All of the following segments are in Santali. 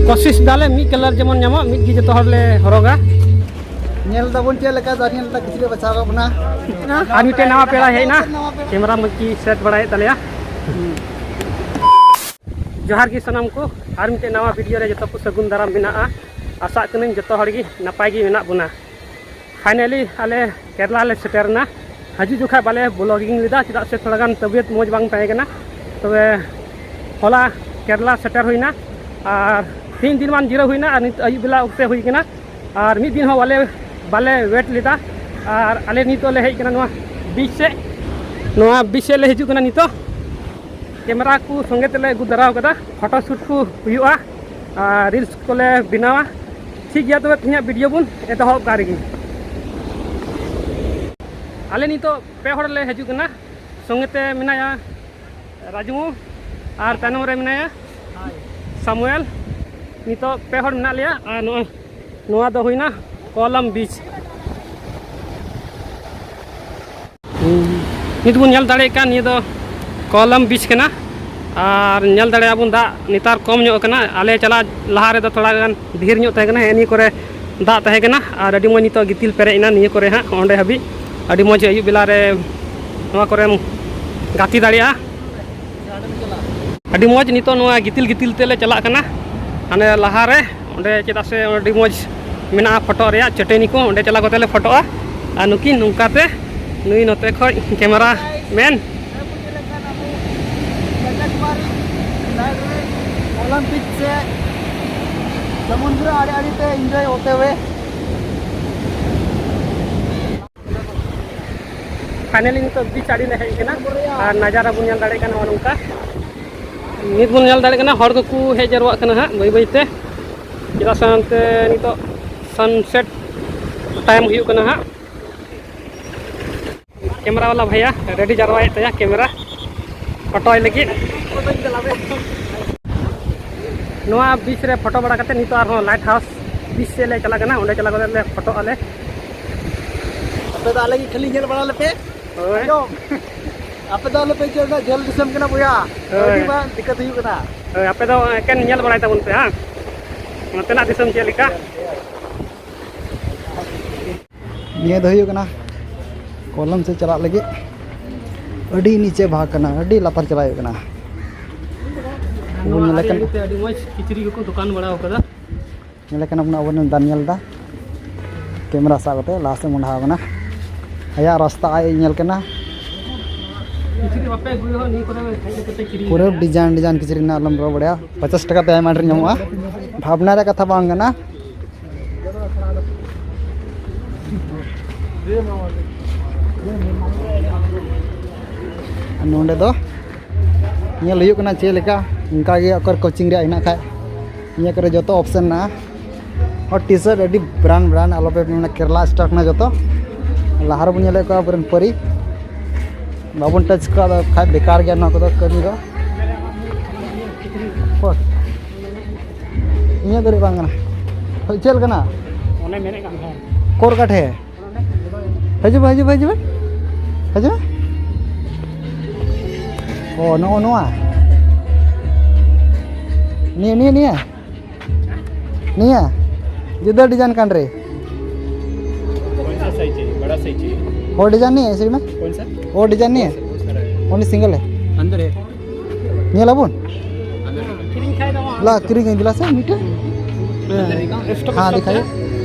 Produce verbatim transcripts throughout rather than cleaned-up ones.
ᱠᱳᱥᱤᱥ ᱫᱟᱞᱮ ᱢᱤᱫ ᱠᱟᱞᱟᱨ ᱡᱮᱢᱚᱱ ᱧᱟᱢᱚᱜ, ᱢᱤᱫ ᱜᱮ ᱡᱚᱛᱚ ᱦᱚᱲ ᱞᱮ ᱦᱚᱨᱚᱜᱟ᱾ ᱧᱮᱞ ᱫᱟᱵᱚᱱ ᱪᱮᱫ ᱞᱮᱠᱟ ᱫᱟᱨᱤ ᱞᱮᱠᱟ ᱠᱤᱪᱨᱤᱡ ᱵᱟᱪᱷᱟᱣ ᱠᱟᱜ ᱵᱚᱱᱟ᱾ ᱟᱨ ᱢᱤᱫᱴᱮᱱ ᱱᱟᱣᱟ ᱯᱮᱲᱟ ᱦᱮᱡ ᱮᱱᱟ, ᱱᱟᱣᱟ ᱯᱮᱲᱟ᱾ ᱠᱮᱢᱮᱨᱟ ᱢᱚᱡᱽ ᱜᱮ ᱥᱮᱴ ᱵᱟᱲᱟᱭᱮᱫ ᱛᱟᱞᱮᱭᱟ᱾ ᱡᱚᱦᱟᱨ ᱜᱮ ᱥᱟᱱᱟᱢ ᱠᱚ, ᱟᱨ ᱢᱤᱫᱴᱮᱱ ᱱᱟᱣᱟ ᱵᱷᱤᱰᱤᱭᱳ ᱨᱮ ᱡᱚᱛᱚ ᱠᱚ ᱥᱟᱹᱜᱩᱱ ᱫᱟᱨᱟᱢ ᱢᱮᱱᱟᱜᱼᱟ᱾ ᱟᱥᱟᱜ ᱠᱟᱹᱱᱟᱹᱧ ᱡᱚᱛᱚ ᱦᱚᱲ ᱜᱮ ᱱᱟᱯᱟᱭ ᱜᱮ ᱢᱮᱱᱟᱜ ᱵᱚᱱᱟ᱾ ᱯᱷᱟᱭᱱᱟᱞᱤ ᱟᱞᱮ ᱠᱮᱨᱞᱟ ᱞᱮ ᱥᱮᱴᱮᱨ ᱮᱱᱟ᱾ ᱦᱤᱡᱩᱜ ᱡᱚᱠᱷᱟᱡ ᱵᱟᱞᱮ ᱵᱞᱚᱜᱤᱝ ᱞᱮᱫᱟ, ᱪᱮᱫᱟᱜ ᱥᱮ ᱛᱷᱚᱲᱟ ᱜᱟᱱ ᱛᱟᱵᱤᱭᱚᱛ ᱢᱚᱡᱽ ᱵᱟᱝ ᱛᱟᱦᱮᱸ ᱠᱟᱱᱟ᱾ ᱛᱚᱵᱮ ᱦᱚᱞᱟ ᱠᱮᱨᱞᱟ ᱥᱮᱴᱮᱨ ᱦᱩᱭᱱᱟ, ᱟᱨ ᱛᱤᱱ ᱫᱤᱱ ᱢᱟᱱ ᱡᱤᱨᱟᱹᱣ ᱦᱩᱭᱱᱟ, ᱟᱨ ᱱᱤᱛ ᱟᱹᱭᱩᱵ ᱵᱮᱞᱟ ᱚᱠᱛᱮ ᱦᱩᱭ ᱠᱟᱱᱟ, ᱟᱨ ᱢᱤᱫ ᱫᱤᱱ ᱦᱚᱸ ᱵᱟᱞᱮ ᱵᱟᱞᱮ ᱣᱮᱴ ᱞᱮᱫᱟ᱾ ᱟᱨ ᱟᱞᱮ ᱱᱤᱛᱚᱜ ᱞᱮ ᱦᱮᱡ ᱠᱟᱱᱟ ᱱᱚᱣᱟ ᱵᱤᱪ ᱥᱮᱫ, ᱱᱚᱣᱟ ᱵᱤᱪ ᱥᱮᱫ ᱞᱮ ᱦᱤᱡᱩᱜ ᱠᱟᱱᱟ ᱱᱤᱛᱚᱜ᱾ ᱠᱮᱢᱮᱨᱟ ᱠᱚ ᱥᱚᱸᱜᱮ ᱛᱮᱞᱮ ᱟᱹᱜᱩ ᱫᱟᱨᱟᱣ ᱠᱟᱫᱟ, ᱯᱷᱳᱴᱳ ᱥᱩᱴ ᱠᱚ ᱦᱩᱭᱩᱜᱼᱟ ᱟᱨ ᱨᱤᱞᱥ ᱠᱚᱞᱮ ᱵᱮᱱᱟᱣᱟ᱾ ᱴᱷᱤᱠ ᱜᱮᱭᱟ, ᱛᱚᱵᱮ ᱛᱮᱦᱮᱧᱟᱜ ᱵᱷᱤᱰᱤᱭᱳ ᱵᱚᱱ ᱮᱛᱚᱦᱚᱵ ᱠᱟᱜ ᱨᱮᱜᱮ᱾ ᱟᱞᱮ ᱱᱤᱛᱚᱜ ᱯᱮ ᱦᱚᱲ ᱞᱮ ᱦᱤᱡᱩᱜ ᱠᱟᱱᱟ᱾ ᱥᱚᱸᱜᱮ ᱛᱮ ᱢᱮᱱᱟᱭᱟ ᱨᱟᱡᱩ ᱟᱨ ᱛᱟᱭᱱᱚᱢ ᱨᱮ ᱢᱮᱱᱟᱭᱟ ᱥᱟᱢᱩᱭᱮᱞ᱾ ᱱᱤᱛᱚᱜ ᱯᱮ ᱦᱚᱲ ᱢᱮᱱᱟᱜ ᱞᱮᱭᱟ᱾ ᱟᱨ ᱱᱚᱜᱼᱚᱭ ᱱᱚᱣᱟ ᱫᱚ ᱦᱩᱭᱱᱟ ᱠᱚᱞᱟᱢ ᱵᱤᱪ᱾ ᱱᱤᱛ ᱵᱚᱱ ᱧᱮᱞ ᱫᱟᱲᱮᱭᱟᱜ ᱠᱟᱱ, ᱱᱤᱭᱟᱹ ᱫᱚ ᱠᱚᱞᱟᱢ ᱵᱤᱪ ᱠᱟᱱᱟ᱾ ᱟᱨ ᱧᱮᱞ ᱫᱟᱲᱮᱭᱟᱜᱼᱟ ᱵᱚᱱ, ᱫᱟᱜ ᱱᱮᱛᱟᱨ ᱠᱚᱢ ᱧᱚᱜ ᱠᱟᱱᱟ᱾ ᱟᱞᱮ ᱪᱟᱞᱟᱜ ᱞᱟᱦᱟ ᱨᱮᱫᱚ ᱛᱷᱚᱲᱟ ᱜᱟᱱ ᱰᱷᱮᱨ ᱧᱚᱜ ᱛᱟᱦᱮᱸ ᱠᱟᱱᱟ᱾ ᱦᱮᱸ, ᱱᱤᱭᱟᱹ ᱠᱚᱨᱮ ᱫᱟᱜ ᱛᱟᱦᱮᱸ ᱠᱟᱱᱟ ᱟᱨ ᱟᱹᱰᱤ ᱢᱚᱡᱽ ᱱᱤᱛᱚᱜ ᱜᱤᱛᱤᱞ ᱯᱮᱨᱮᱡ ᱮᱱᱟ ᱱᱤᱭᱟᱹ ᱠᱚᱨᱮ ᱦᱟᱸᱜ, ᱚᱸᱰᱮ ᱦᱟᱹᱵᱤᱡ᱾ ᱟᱹᱰᱤ ᱢᱚᱡᱽ ᱟᱹᱭᱩᱵ ᱵᱮᱞᱟ ᱨᱮ ᱱᱚᱣᱟ ᱠᱚᱨᱮᱢ ᱜᱟᱛᱮ ᱫᱟᱲᱮᱭᱟᱜᱼᱟ᱾ ᱟᱹᱰᱤ ᱢᱚᱡᱽ ᱱᱤᱛᱚᱜ ᱱᱚᱣᱟ ᱜᱤᱛᱤᱞ ᱜᱤᱛᱤᱞ ᱛᱮᱞᱮ ᱪᱟᱞᱟᱜ ᱠᱟᱱᱟ᱾ ᱦᱟᱱᱮ ᱞᱟᱦᱟᱨᱮ ᱚᱸᱰᱮ, ᱪᱮᱫᱟᱜ ᱥᱮ ᱟᱹᱰᱤ ᱢᱚᱡᱽ ᱢᱮᱱᱟᱜᱼᱟ ᱯᱷᱳᱴᱳ ᱨᱮᱭᱟᱜ ᱪᱟᱹᱴᱟᱹᱱᱤ ᱠᱚ, ᱚᱸᱰᱮ ᱪᱟᱞᱟᱣ ᱠᱟᱛᱮ ᱞᱮ ᱯᱷᱳᱴᱳᱜᱼᱟ᱾ ᱟᱨ ᱱᱩᱠᱤᱱ ᱱᱚᱝᱠᱟᱛᱮ, ᱱᱩᱭ ᱱᱚᱛᱮ ᱠᱷᱚᱡ ᱠᱮᱢᱮᱨᱟ ᱢᱮᱱ᱾ ᱠᱚᱞᱟᱢ ᱵᱤᱪ ᱥᱮ ᱥᱚᱢᱩᱫᱨᱚ ᱟᱲᱮ ᱟᱲᱮ ᱛᱮ ᱤᱱᱡᱚᱭ ᱚᱛᱮ ᱦᱩᱭ᱾ ᱯᱷᱟᱭᱱᱟᱞᱤ ᱱᱤᱛᱚᱜ ᱵᱤᱪ ᱟᱲᱮ ᱞᱮ ᱦᱮᱡ ᱠᱟᱱᱟ᱾ ᱟᱨ ᱱᱟᱡᱟᱨᱟ ᱵᱚᱱ ᱧᱮᱞ ᱫᱟᱲᱮᱭᱟᱜ ᱠᱟᱱᱟ ᱱᱚᱜᱼᱚ ᱱᱚᱝᱠᱟ᱾ ᱱᱤᱛ ᱵᱚᱱ ᱧᱮᱞ ᱫᱟᱲᱮᱭᱟᱜ ᱠᱟᱱᱟ ᱦᱚᱲ ᱠᱚᱠᱚ ᱦᱮᱡ ᱡᱟᱨᱣᱟᱜ ᱠᱟᱱᱟ ᱦᱟᱸᱜ ᱵᱟᱹᱭ ᱵᱟᱹᱭ ᱛᱮ, ᱪᱮᱫᱟᱜ ᱥᱮ ᱚᱱᱛᱮ ᱱᱤᱛᱚᱜ ᱥᱟᱱᱥᱮᱴ ᱴᱟᱭᱤᱢ ᱦᱩᱭᱩᱜ ᱠᱟᱱᱟ ᱦᱟᱸᱜ᱾ ᱠᱮᱢᱮᱨᱟ ᱵᱟᱞᱟ ᱵᱷᱟᱭᱟ ᱨᱮᱰᱤ ᱡᱟᱨᱣᱟᱭᱮᱫ ᱛᱟᱭᱟ ᱠᱮᱢᱮᱨᱟ ᱯᱷᱳᱴᱳᱭ ᱞᱟᱹᱜᱤᱫ᱾ ᱱᱚᱣᱟ ᱵᱤᱪ ᱨᱮ ᱯᱷᱳᱴᱳ ᱵᱟᱲᱟ ᱠᱟᱛᱮ ᱱᱤᱛᱚᱜ ᱟᱨᱦᱚᱸ ᱞᱟᱭᱤᱴ ᱦᱟᱣᱩᱥ ᱵᱤᱪ ᱥᱮᱫ ᱞᱮ ᱪᱟᱞᱟᱜ ᱠᱟᱱᱟ, ᱚᱸᱰᱮ ᱪᱟᱞᱟᱣ ᱠᱟᱛᱮ ᱞᱮ ᱯᱷᱳᱴᱳᱜ ᱟᱞᱮ᱾ ᱟᱯᱮ ᱫᱚ ᱟᱞᱮ ᱜᱮ ᱠᱷᱟᱹᱞᱤ ᱧᱮᱞ ᱵᱟᱲᱟ ᱞᱮᱯᱮ᱾ ᱦᱳᱭ᱾ ᱟᱸᱡᱚᱢ? ᱟᱯᱮ ᱫᱚ ᱟᱞᱮ ᱯᱮ ᱟᱹᱭᱠᱟᱹᱣ ᱮᱫᱟ ᱡᱷᱟᱹᱞ ᱫᱤᱥᱚᱢ ᱠᱟᱱᱟ ᱵᱚᱭᱦᱟ᱾ ᱦᱳᱭ᱾ ᱟᱹᱰᱤ ᱢᱟᱨᱟᱝ ᱫᱤᱠᱠᱟᱛ ᱦᱩᱭᱩᱜ ᱠᱟᱱᱟ᱾ ᱦᱳᱭ, ᱟᱯᱮ ᱫᱚ ᱮᱠᱮᱱ ᱧᱮᱞ ᱵᱟᱲᱟᱭ ᱛᱟᱵᱚᱱ ᱯᱮ, ᱦᱟᱸ? ᱱᱚᱛᱮᱱᱟᱜ ᱫᱤᱥᱚᱢ ᱪᱮᱫ ᱞᱮᱠᱟ? ᱱᱤᱭᱟᱹ ᱫᱚ ᱦᱩᱭᱩᱜ ᱠᱟᱱᱟ ᱠᱚᱞᱚᱢ ᱥᱮᱫ ᱪᱟᱞᱟᱜ ᱞᱟᱹᱜᱤᱫ᱾ ᱟᱹᱰᱤ ᱱᱤᱪᱮ ᱵᱷᱟᱜᱽ ᱠᱟᱱᱟ, ᱟᱹᱰᱤ ᱞᱟᱛᱟᱨ ᱪᱟᱞᱟᱜ ᱦᱩᱭᱩᱜ ᱠᱟᱱᱟ᱾ ᱱᱚᱣᱟ ᱧᱮᱞ ᱟᱲᱮ ᱞᱮᱠᱟᱱ ᱟᱲᱮᱛᱮ ᱟᱹᱰᱤ ᱢᱚᱡᱽ ᱠᱤᱪᱨᱤᱡ ᱠᱚᱠᱚ ᱫᱚᱠᱟᱱ ᱵᱟᱲᱟ ᱟᱠᱟᱫᱟ᱾ ᱧᱮᱞᱮ ᱠᱟᱱᱟ ᱵᱚᱱ ᱟᱵᱚᱨᱮᱱ ᱫᱟᱱᱤᱭᱮᱞ ᱫᱟ, ᱠᱮᱢᱮᱨᱟ ᱥᱟᱵ ᱠᱟᱛᱮ ᱞᱟᱦᱟ ᱥᱮᱫ ᱢᱚᱸᱰᱷᱟ ᱟᱠᱟᱱᱟ᱾ ᱟᱭᱟᱜ ᱨᱟᱥᱛᱟ ᱟᱡ ᱧᱮᱞ ᱠᱟᱱᱟ᱾ ᱠᱤᱪᱨᱤᱡ ᱵᱟᱯᱮ ᱟᱹᱜᱩᱭᱟ, ᱱᱤᱭᱟᱹ ᱠᱚᱨᱮ ᱦᱮᱡ ᱠᱟᱛᱮ ᱠᱤᱨᱤᱧ ᱯᱩᱨᱟᱹ ᱤᱫᱤᱭᱟ᱾ Design design ᱠᱤᱪᱨᱤᱡ ᱨᱮᱱᱟᱜ ᱟᱞᱚᱢ ᱨᱚᱲ ᱵᱟᱲᱟᱭᱟ, ᱯᱚᱪᱟᱥ ᱴᱟᱠᱟ ᱛᱮ ᱟᱭᱢᱟ ᱰᱷᱮᱨ ᱧᱟᱢᱚᱜᱼᱟ᱾ ᱵᱷᱟᱵᱽᱱᱟ ᱨᱮᱭᱟᱜ ᱠᱟᱛᱷᱟ ᱵᱟᱝ ᱠᱟᱱᱟ᱾ ᱱᱚᱰᱮ ᱫᱚ ᱧᱮᱞ ᱦᱩᱭᱩᱜ ᱠᱟᱱᱟ ᱪᱮᱫ ᱞᱮᱠᱟ, ᱚᱱᱠᱟ ᱜᱮ ᱚᱠᱚᱭ coaching ᱨᱮᱭᱟᱜ ᱦᱮᱱᱟᱜ ᱠᱷᱟᱡ ᱱᱤᱭᱟᱹ ᱠᱚᱨᱮ ᱡᱚᱛᱚ option ᱢᱮᱱᱟᱜᱼᱟ᱾ ᱟᱨ T-shirt ᱟᱹᱰᱤ brand brand, ᱟᱞᱚᱯᱮ ᱢᱮᱱᱟ ᱠᱮᱨᱟᱞᱟ stock ᱠᱟᱱᱟ ᱡᱚᱛᱚ᱾ ᱞᱟᱦᱟ ᱨᱮᱵᱚᱱ ᱧᱮᱞᱮᱫ ᱠᱚᱣᱟ ᱟᱵᱚᱨᱮᱱ ᱯᱟᱹᱨᱤ, ᱵᱟᱵᱚᱱ touch ᱠᱚᱣᱟ ᱟᱫᱚ ᱠᱷᱟᱡ ᱵᱮᱠᱟᱨ ᱜᱮᱭᱟ ᱱᱚᱣᱟ ᱠᱚᱫᱚ ᱠᱟᱹᱢᱤ ᱫᱚ᱾ ᱦᱳᱭ᱾ ᱤᱧᱟᱹᱜ ᱫᱚ ᱵᱟᱝ ᱠᱟᱱᱟ᱾ ᱦᱳᱭ, ᱪᱮᱫ ᱞᱮᱠᱟᱱᱟ? ᱚᱱᱮ ᱢᱮᱱᱮᱫ ᱠᱟᱱ ᱛᱟᱦᱮᱸᱫ᱾ ᱠᱚᱨ ᱠᱟᱴᱷᱮ᱾ ᱦᱤᱡᱩᱜ ᱢᱮ, ᱦᱤᱡᱩᱜ ᱢᱮ, ᱦᱤᱡᱩᱜ ᱢᱮ᱾ ᱦᱤᱡᱩᱜ ᱢᱮ᱾ ᱚ, ᱱᱚᱜᱼᱚ ᱱᱚᱣᱟ᱾ ᱱᱤᱭᱟᱹ, ᱱᱤᱭᱟᱹ, ᱱᱤᱭᱟᱹ᱾ ᱱᱤᱭᱟᱹ᱾ ᱡᱩᱫᱟᱹ design ᱠᱟᱱ ᱨᱮ᱾ कौन सा साइज चाहिए? बड़ा साइज चाहिए। और डिजाइन नहीं है इसमें? कौन सा? और डिजाइन नहीं है? बहुत सारा है। Only single है। अंदर है। ᱧᱮᱞ ᱟᱵᱚᱱ? ᱠᱤᱨᱤᱧ ᱠᱷᱟᱡ ᱫᱚ ᱞᱟ, ᱠᱤᱨᱤᱧ ᱟᱹᱧ ᱫᱮᱞᱟ ᱥᱮ ᱢᱤᱫᱴᱮᱱ᱾ ᱦᱮᱸ, ᱦᱮᱸ, ᱫᱮᱠᱷᱟᱭ᱾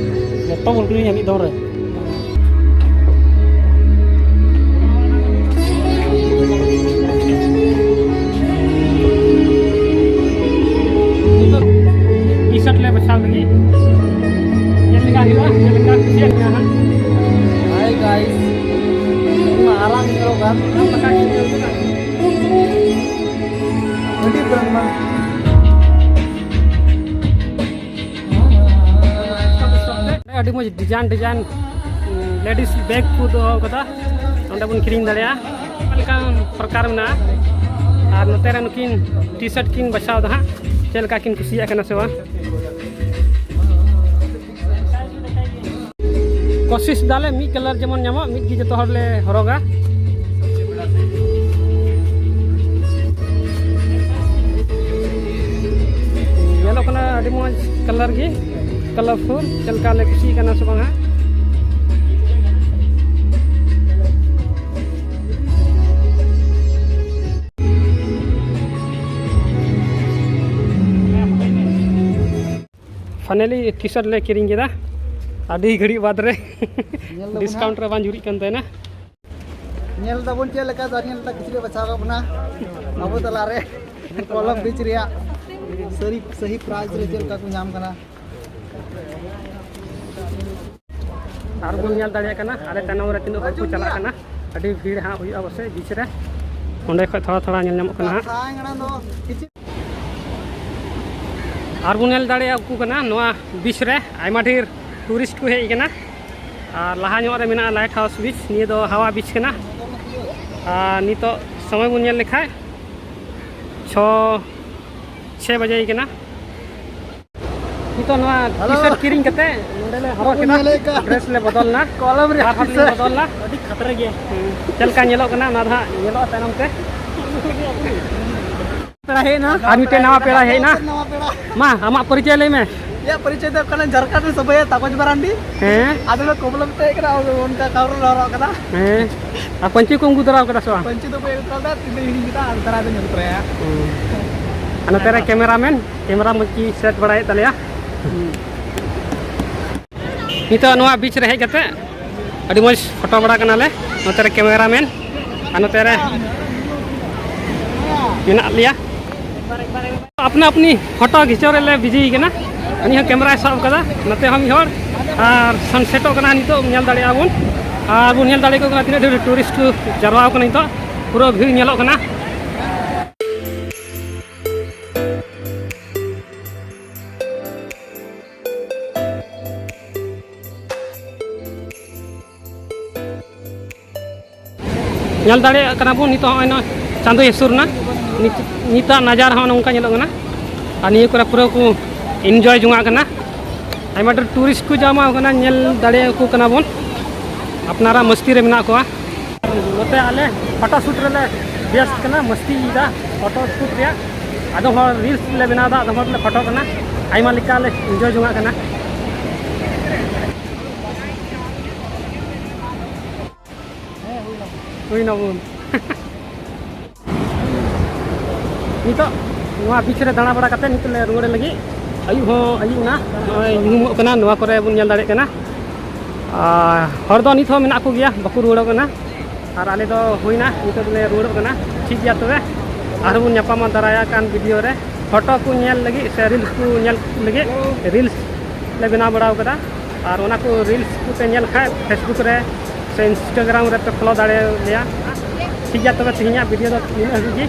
ᱡᱚᱛᱚ ᱵᱚᱱ ᱠᱤᱨᱤᱧᱟ ᱢᱤᱫ ᱫᱚᱢ ᱨᱮ᱾ ᱱᱤᱛᱚᱜ T-shirt ᱞᱮ ᱵᱟᱪᱷᱟᱣ ᱞᱟᱹᱜᱤᱫ᱾ ᱪᱮᱫ ᱞᱮᱠᱟ ᱦᱩᱭᱩᱜᱼᱟ? ᱪᱮᱫ ᱞᱮᱠᱟ ᱠᱩᱥᱤᱭᱟᱜ ᱠᱟᱱᱟ ᱦᱟᱸᱜ? Hi guys, ᱤᱧ ᱢᱟ ᱟᱨᱟᱜ ᱤᱧ ᱦᱚᱨᱚᱜᱟ᱾ ᱟᱹᱰᱤ brand ᱢᱟ᱾ ᱟᱹᱰᱤ ᱢᱚᱡᱽ design design ladies bag ᱠᱚ ᱫᱚᱦᱚ ᱠᱟᱫᱟ, ᱱᱚᱸᱰᱮ ᱵᱚᱱ ᱠᱤᱨᱤᱧ ᱫᱟᱲᱮᱭᱟᱜᱼᱟ᱾ ᱟᱭᱢᱟ ᱞᱮᱠᱟᱱ ᱯᱨᱚᱠᱟᱨ ᱢᱮᱱᱟᱜᱼᱟ᱾ ᱟᱨ ᱱᱚᱛᱮ ᱨᱮ ᱱᱩᱠᱤᱱ T-shirt ᱠᱤᱱ ᱵᱟᱪᱷᱟᱣ ᱫᱟ ᱦᱟᱸᱜ, ᱪᱮᱫ ᱞᱮᱠᱟ ᱠᱤᱱ ᱠᱩᱥᱤᱭᱟᱜ ᱠᱟᱱᱟ ᱥᱮ ᱵᱟᱝ᱾ ᱠᱳᱥᱤᱥ ᱫᱟᱞᱮ ᱢᱤᱫ colour ᱡᱮᱢᱚᱱ ᱧᱟᱢᱚᱜ, ᱢᱤᱫ ᱜᱮ ᱡᱚᱛᱚ ᱦᱚᱲ ᱞᱮ ᱦᱚᱨᱚᱜᱟ᱾ ᱧᱮᱞᱚᱜ ᱠᱟᱱᱟ ᱟᱹᱰᱤ ᱢᱚᱡᱽ ᱠᱟᱞᱟᱨ ᱜᱮ, ᱠᱟᱞᱟᱨᱯᱷᱩᱞ᱾ ᱪᱮᱫ ᱞᱮᱠᱟ ᱞᱮ ᱠᱩᱥᱤᱭᱟᱜ ᱠᱟᱱᱟ ᱥᱮ ᱵᱟᱝ ᱦᱟᱸᱜ? ᱯᱷᱟᱭᱱᱟᱞᱤ ᱴᱤ ᱥᱟᱨᱴ ᱞᱮ ᱠᱤᱨᱤᱧ ᱠᱮᱫᱟ ᱟᱹᱰᱤ ᱜᱷᱟᱹᱲᱤᱡ ᱵᱟᱫᱽ ᱨᱮ᱾ ᱧᱮᱞ ᱫᱟᱵᱚᱱ ᱰᱤᱥᱠᱟᱣᱩᱱᱴ ᱦᱟᱸᱜ᱾ ᱨᱮ ᱵᱟᱝ ᱡᱩᱨᱤᱜ ᱠᱟᱱ ᱛᱟᱦᱮᱱᱟ᱾ ᱧᱮᱞ ᱫᱟᱵᱚᱱ ᱪᱮᱫ ᱞᱮᱠᱟ ᱫᱟᱨᱮ ᱞᱮᱠᱟ ᱠᱤᱪᱨᱤᱡ ᱵᱟᱪᱷᱟᱣ ᱠᱟᱜ ᱵᱚᱱᱟ ᱟᱵᱚ ᱛᱟᱞᱟᱨᱮ᱾ ᱠᱚᱞᱚᱢ ᱵᱤᱪ ᱨᱮᱭᱟᱜ ᱥᱟᱹᱨᱤ ᱥᱟᱹᱦᱤ ᱯᱨᱟᱭᱤᱡᱽ ᱨᱮ ᱪᱮᱫ ᱞᱮᱠᱟ ᱠᱚ ᱧᱟᱢ ᱠᱟᱱᱟ᱾ ᱟᱨ ᱵᱚᱱ ᱧᱮᱞ ᱫᱟᱲᱮᱭᱟᱜ ᱠᱟᱱᱟ ᱟᱞᱮ ᱛᱟᱭᱱᱚᱢ ᱨᱮ ᱛᱤᱱᱟᱹᱜ ᱦᱚᱲ ᱠᱚ ᱪᱟᱞᱟᱜ ᱠᱟᱱᱟ᱾ ᱟᱹᱰᱤ ᱵᱷᱤᱲ ᱦᱟᱸᱜ ᱦᱩᱭᱩᱜᱼᱟ ᱯᱟᱥᱮᱡ ᱵᱤᱪ ᱨᱮ᱾ ᱚᱸᱰᱮ ᱠᱷᱚᱡ ᱛᱷᱚᱲᱟ ᱛᱷᱚᱲᱟ ᱧᱮᱞ ᱧᱟᱢᱚᱜ ᱠᱟᱱᱟ ᱦᱟᱸᱜ᱾ ᱟᱨ ᱵᱚᱱ ᱧᱮᱞ ᱫᱟᱲᱮᱭᱟᱠᱚ ᱠᱟᱱᱟ ᱱᱚᱣᱟ ᱵᱤᱪ ᱨᱮ ᱟᱭᱢᱟ ᱰᱷᱮᱨ ᱴᱩᱨᱤᱥᱴ ᱠᱚ ᱦᱮᱡ ᱟᱠᱟᱱᱟ᱾ ᱟᱨ ᱞᱟᱦᱟ ᱧᱚᱜ ᱨᱮ ᱢᱮᱱᱟᱜᱼᱟ ᱞᱟᱭᱤᱴ ᱦᱟᱣᱩᱥ ᱵᱤᱪ, ᱱᱤᱭᱟᱹ ᱫᱚ ᱦᱟᱣᱟ ᱵᱤᱪ ᱠᱟᱱᱟ᱾ ᱟᱨ ᱱᱤᱛᱚᱜ ᱥᱚᱢᱚᱭ ᱵᱚᱱ ᱧᱮᱞ ᱞᱮᱠᱷᱟᱡ ᱪᱷᱚ ᱪᱷᱮ ᱵᱟᱡᱮ ᱠᱟᱱᱟ᱾ ᱱᱤᱛᱚᱜ ᱱᱚᱣᱟ ᱦᱮᱞᱳ᱾ ᱴᱤ ᱥᱟᱨᱴ ᱠᱤᱨᱤᱧ ᱠᱟᱛᱮ ᱱᱚᱸᱰᱮ ᱞᱮ ᱦᱚᱨᱚᱜ ᱵᱟᱵᱚᱱ ᱠᱮᱫᱟ, ᱧᱮᱞᱮᱫ ᱠᱟᱱ᱾ ᱰᱨᱮᱥ ᱞᱮ ᱵᱚᱫᱚᱞ ᱮᱱᱟ᱾ ᱠᱚᱞᱚᱢ ᱨᱮᱭᱟᱜ ᱟᱨ ᱦᱚᱸ ᱞᱤᱧ ᱴᱤ ᱥᱟᱨᱴ᱾ ᱵᱚᱫᱚᱞ ᱮᱱᱟ᱾ ᱟᱹᱰᱤ ᱠᱷᱟᱛᱨᱟ ᱜᱮᱭᱟ᱾ ᱦᱩᱸ᱾ ᱪᱮᱫ ᱞᱮᱠᱟ ᱧᱮᱞᱚᱜ ᱠᱟᱱᱟ ᱚᱱᱟ ᱫᱚ ᱦᱟᱸᱜ ᱧᱮᱞᱚᱜᱼᱟ ᱛᱟᱭᱱᱚᱢ ᱛᱮ᱾ ᱯᱮᱲᱟ ᱦᱮᱡ ᱮᱱᱟ᱾ ᱟᱨ ᱢᱤᱫᱴᱮᱱ ᱱᱟᱣᱟ ᱯᱮᱲᱟ ᱦᱮᱡ ᱮᱱᱟ᱾ ᱱᱟᱣᱟ ᱯᱮᱲᱟ᱾ ᱢᱟ, ᱟᱢᱟᱜ ᱯᱚᱨᱤᱪᱚᱭ ᱞᱟᱹᱭ ᱢᱮ᱾ ᱤᱧᱟᱹᱜ ᱯᱚᱨᱤᱪᱚᱭ ᱫᱚ ᱦᱩᱭᱩᱜ ᱠᱟᱱᱟ ᱡᱷᱟᱲᱠᱷᱚᱸᱰ ᱨᱮᱱ ᱥᱚᱵᱷᱚᱭᱟ ᱛᱟᱠᱚᱡ ᱢᱟᱨᱟᱱᱰᱤ᱾ ᱦᱮᱸ᱾ ᱟᱫᱚ ᱞᱮ ᱠᱚᱵᱞᱚᱢ ᱛᱮ ᱦᱮᱡ ᱠᱟᱱᱟ, ᱟᱫᱚ ᱚᱱᱠᱟ ᱠᱟᱣᱨᱟ ᱞᱮ ᱦᱚᱨᱚᱜ ᱠᱟᱫᱟ᱾ ᱦᱮᱸ᱾ ᱟᱨ ᱯᱟᱹᱧᱪᱤ ᱠᱚᱢ ᱟᱹᱜᱩ ᱛᱚᱨᱟ ᱠᱟᱫᱟ ᱥᱮ ᱵᱟᱝ? ᱯᱟᱹᱧᱪᱤ ᱫᱚ ᱵᱟᱹᱧ ᱟᱹᱜᱩ ᱛᱚᱨᱟ ᱞᱮᱫᱟ, ᱛᱤᱱᱟᱹᱜ ᱦᱤᱲᱤᱧ ᱠᱮᱫᱟ, ᱟᱨ ᱫᱟᱨᱟᱭ ᱫᱚᱧ ᱟᱹᱜᱩ ᱛᱚᱨᱟᱭᱟ᱾ ᱦᱩᱸ᱾ ᱟᱨ ᱱᱚᱛᱮ ᱨᱮ ᱠᱮᱢᱮᱨᱟᱢᱮᱱ, ᱠᱮᱢᱮᱨᱟ ᱢᱚᱡᱽ ᱜᱮ ᱥᱮᱴ ᱵᱟᱲᱟᱭᱮᱫ ᱛᱟᱞᱮᱭᱟ᱾ ᱦᱩᱸ᱾ ᱱᱤᱛᱚᱜ ᱱᱚᱣᱟ ᱵᱤᱪ ᱨᱮ ᱦᱮᱡ ᱠᱟᱛᱮ ᱟᱹᱰᱤ ᱢᱚᱡᱽ ᱯᱷᱳᱴᱳ ᱵᱟᱲᱟ ᱠᱟᱱᱟᱞᱮ᱾ ᱱᱚᱛᱮ ᱨᱮ ᱠᱮᱢᱮᱨᱟᱢᱮᱱ ᱟᱨ ᱱᱚᱛᱮ ᱨᱮ ᱢᱮᱱᱟᱜ ᱞᱮᱭᱟ᱾ ᱟᱯᱱᱟ ᱟᱯᱱᱤ ᱯᱷᱳᱴᱳ ᱠᱷᱤᱪᱟᱹᱣ ᱨᱮᱞᱮ ᱵᱤᱡᱤ ᱠᱟᱱᱟ᱾ ᱩᱱᱤ ᱦᱚᱸ ᱠᱮᱢᱮᱨᱟᱭ ᱥᱟᱵ ᱠᱟᱫᱟ, ᱱᱚᱛᱮ ᱦᱚᱸ ᱢᱤᱫ ᱦᱚᱲ᱾ ᱟᱨ ᱥᱟᱱᱥᱮᱴᱚᱜ ᱠᱟᱱᱟ ᱱᱤᱛᱚᱜ, ᱧᱮᱞ ᱫᱟᱲᱮᱭᱟᱜᱼᱟ ᱵᱚᱱ᱾ ᱟᱨ ᱵᱚᱱ ᱧᱮᱞ ᱫᱟᱲᱮᱭᱟᱠᱚ ᱠᱟᱱᱟ ᱛᱤᱱᱟᱹᱜ ᱰᱷᱮᱨ ᱴᱩᱨᱤᱥᱴ ᱠᱚ ᱡᱟᱨᱣᱟ ᱠᱟᱱᱟ ᱱᱤᱛᱚᱜ, ᱯᱩᱨᱟᱹ ᱵᱷᱤᱲ ᱧᱮᱞᱚᱜ ᱠᱟᱱᱟ᱾ ᱧᱮᱞ ᱫᱟᱲᱮᱭᱟᱜ ᱠᱟᱱᱟ ᱵᱚᱱ ᱱᱤᱛᱚᱜ ᱦᱚᱸᱜᱼᱚᱭ ᱱᱚᱜᱼᱚᱭ ᱪᱟᱸᱫᱳᱭ ᱦᱟᱹᱥᱩᱨ ᱮᱱᱟ᱾ ᱱᱤᱛ-, ᱱᱤᱛᱟᱜ ᱱᱟᱡᱟᱨ ᱦᱚᱸ ᱱᱚᱝᱠᱟ ᱧᱮᱞᱚᱜ ᱠᱟᱱᱟ᱾ ᱟᱨ ᱱᱤᱭᱟᱹ ᱠᱚᱨᱮ ᱯᱩᱨᱟᱹ ᱠᱚ enjoy ᱡᱚᱝᱟᱜ ᱠᱟᱱᱟ᱾ ᱟᱭᱢᱟ ᱰᱷᱮᱨ ᱴᱩᱨᱤᱥᱴ ᱠᱚ ᱡᱟᱣᱨᱟ ᱟᱠᱟᱱᱟ, ᱧᱮᱞ ᱫᱟᱲᱮᱭᱟᱠᱚ ᱠᱟᱱᱟ ᱵᱚᱱ ᱟᱯᱱᱟᱨᱟᱜ ᱢᱟᱥᱛᱤ ᱨᱮ ᱢᱮᱱᱟᱜ ᱠᱚᱣᱟ᱾ ᱱᱚᱛᱮ ᱟᱞᱮ ᱯᱷᱳᱴᱳ ᱥᱩᱴ ᱨᱮᱞᱮ ᱵᱮᱥ ᱠᱟᱱᱟ, ᱢᱟᱥᱛᱤ ᱭᱮᱫᱟ ᱯᱷᱳᱴᱳ ᱥᱩᱴ ᱨᱮᱭᱟᱜ᱾ ᱟᱫᱚᱢ ᱦᱚᱲ ᱨᱤᱞᱥ ᱞᱮ ᱵᱮᱱᱟᱣ ᱮᱫᱟ, ᱟᱫᱚᱢ ᱦᱚᱲ ᱞᱮ ᱯᱷᱳᱴᱳ ᱠᱟᱱᱟ᱾ ᱟᱭᱢᱟ ᱞᱮᱠᱟ ᱞᱮ ᱤᱱᱡᱚᱭ ᱡᱚᱝᱟᱜ ᱠᱟᱱᱟ᱾ ᱦᱩᱭ ᱱᱟᱵᱚᱱ᱾ ᱱᱤᱛᱚᱜ ᱱᱚᱣᱟ ᱵᱤᱪ ᱨᱮ ᱫᱟᱬᱟ ᱵᱟᱲᱟ ᱠᱟᱛᱮ ᱱᱤᱛᱚᱜ ᱞᱮ ᱨᱩᱣᱟᱹᱲ ᱞᱟᱹᱜᱤᱫ᱾ ᱟᱹᱭᱩᱵ ᱦᱚᱸ ᱟᱹᱭᱩᱵ ᱮᱱᱟ, ᱱᱚᱜᱼᱚᱭ ᱧᱩᱦᱩᱢᱚᱜ ᱠᱟᱱᱟ, ᱱᱚᱣᱟ ᱠᱚᱨᱮ ᱵᱚᱱ ᱧᱮᱞ ᱫᱟᱲᱮᱭᱟᱜ ᱠᱟᱱᱟ᱾ ᱟᱨ ᱦᱚᱲ ᱫᱚ ᱱᱤᱛ ᱦᱚᱸ ᱢᱮᱱᱟᱜ ᱠᱚᱜᱮᱭᱟ, ᱵᱟᱠᱚ ᱨᱩᱣᱟᱹᱲᱚᱜ ᱠᱟᱱᱟ᱾ ᱟᱨ ᱟᱞᱮ ᱫᱚ ᱦᱩᱭᱱᱟ, ᱱᱤᱛᱚᱜ ᱫᱚᱞᱮ ᱨᱩᱣᱟᱹᱲᱚᱜ ᱠᱟᱱᱟ᱾ ᱴᱷᱤᱠ ᱜᱮᱭᱟ, ᱛᱚᱵᱮ ᱟᱨᱦᱚᱸ ᱵᱚᱱ ᱧᱟᱯᱟᱢᱟ ᱫᱟᱨᱟᱭᱟ ᱠᱟᱱ ᱵᱷᱤᱰᱤᱭᱳ ᱨᱮ᱾ ᱯᱷᱳᱴᱳ ᱠᱚ ᱧᱮᱞ ᱞᱟᱹᱜᱤᱫ ᱥᱮ ᱨᱤᱞᱥ ᱠᱚ ᱧᱮᱞ ᱞᱟᱹᱜᱤᱫ ᱨᱤᱞᱥ ᱞᱮ ᱵᱮᱱᱟᱣ ᱵᱟᱲᱟᱣ ᱠᱟᱫᱟ᱾ ᱟᱨ ᱚᱱᱟ ᱠᱚ ᱨᱤᱞᱥ ᱠᱚᱯᱮ ᱧᱮᱞ ᱠᱷᱟᱡ ᱯᱷᱮᱥᱵᱩᱠ ᱨᱮ ᱥᱮ ᱤᱱᱥᱴᱟᱜᱨᱟᱢ ᱨᱮᱯᱮ ᱯᱷᱚᱞᱳ ᱫᱟᱲᱮᱭᱟᱞᱮᱭᱟ᱾ ᱴᱷᱤᱠ ᱜᱮᱭᱟ, ᱛᱚᱵᱮ ᱛᱮᱦᱮᱧᱟᱜ ᱵᱷᱤᱰᱤᱭᱳ ᱫᱚ ᱱᱤᱱᱟᱹᱜ ᱦᱟᱹᱵᱤᱡ ᱜᱮ᱾